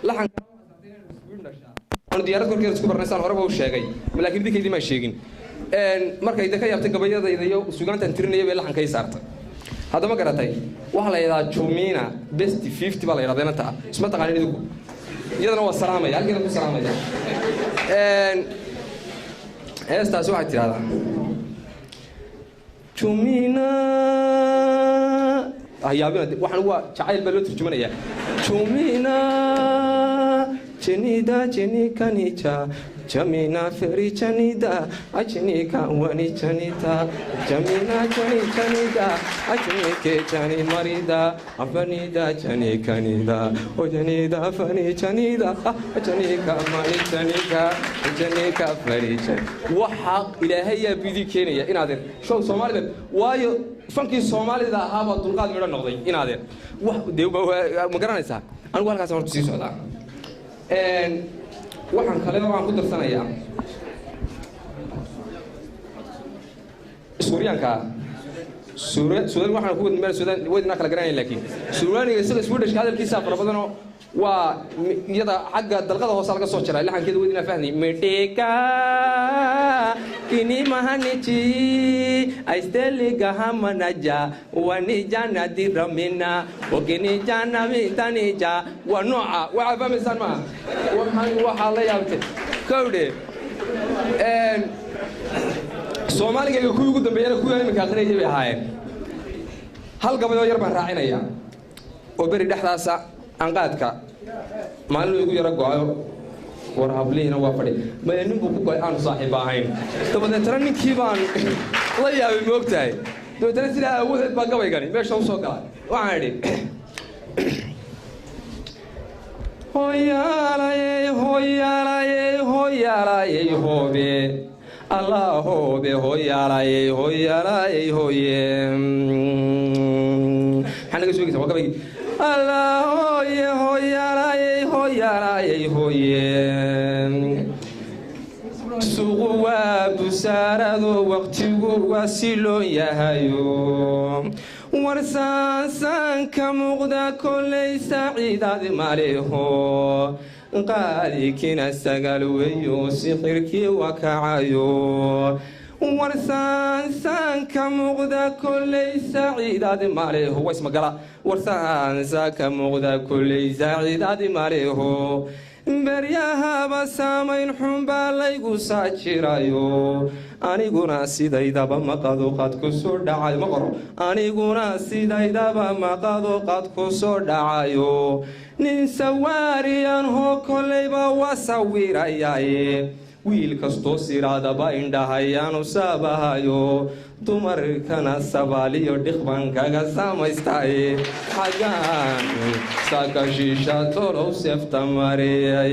Laxanka aanu diyaarad korkeeda isku barnay, saan horeba u sheegay, laakiin idinkaydii maan sheegin. Markay de ka yaabtay gabayadayda iyo sugaantaan tirinaya bay laxankay saartay. Haddama garatay, waxaa la yidhahdaa Jumina Best 50 baa la yidhahdaa inanta. Isma taqaanin idinku, iyadana waa salaamaya, halkeeda ku salaamaya. Heestaasi waxay tidhahdaa Jumina hayaabina, waxaan waa jacayl baa loo turjumanayaa. Jumina jenida jenikanija jamina feri janida ajinika wani janita jamina jani janida ajinike jani marida afanida janikanida ojanida fani janida ajanika mani janika janika fari jani. Waxaa Ilaahay yaa bidii keenaya inaadeen show Soomaalida, waayo fankii Soomaalida ahaabaa dulqaad midho noqday inaadeen wax dee ma garanaysaa. Anigu halkaas horta sii socdaa. Waxaan kale oo aan ku darsanayaa Suuryaanka, Suudaan waxaan ku wadnay Suudaan wadnaa kala garanaya, laakiin Suudaaniga isaga Swedishka hadalkiisa fara badanoo waa iyada xagga dalqada hoose laga soo jaray laxankeeda, wadinaa fahmay. Midhika kini mahanichi aisteligahamanaja wanijana diramina wakinijana mitanija, waa nooca waxaa fahmaysaan maaha. Waxaan waxaa la yaabtay kowdhe Soomaaligayga kuwii ugu dambeeyana kuwii iminka akhriyayay bay ahaayeen. Hal gabayoo yar baan raacinaya oo beri dhexdaasa anqaadka maalin igu yaro go-ayo, war hablihiina waa fadhi maya, nin buu ku go'ay aanu saaxiib ahayn. Dabadeetana ninkii baan la yaabay, ma ogtahay? Dabeetana sidaa aawadeed baa gabaygani meesha u soo gala. Waxaan idhi: hoyaalayey hoyaalayey hoyaalayey hoobe Allah hoobe hoyaalayey hoyaalayey hooye. Maxaa naga sugaysa? Waa gabaygii. Allah hooye hoyaalayey hoyaalayey hooye, suuqu waa busaarado, waqtigu waa siloon yahayo, warsaansaanka muuqda kolay saaciidaad maleho, qaadikina sagaal weyo, sixirkii waa kacayo, warsaansaanka muuqda kolay saaciidaad maleho, waismagala, warsaansaanka muuqda kolay saaciidaad maleho, beryahaba saamayn xun baa laygu saajirayo, aniguna sidaydaba maqado qad ku soo dhacayo, ma qoro, aniguna sidaydaba maqado qad ku soo dhacayo, nin sawaariyan hoo kollayba waa sawirayaye, wiil kastoo siraadaba indhahayaanu saabahayo, dumarkana sabaaliyo dhiqban kaga samaystaaye, xaggaan saaka shiisha tolow seefta mariyay.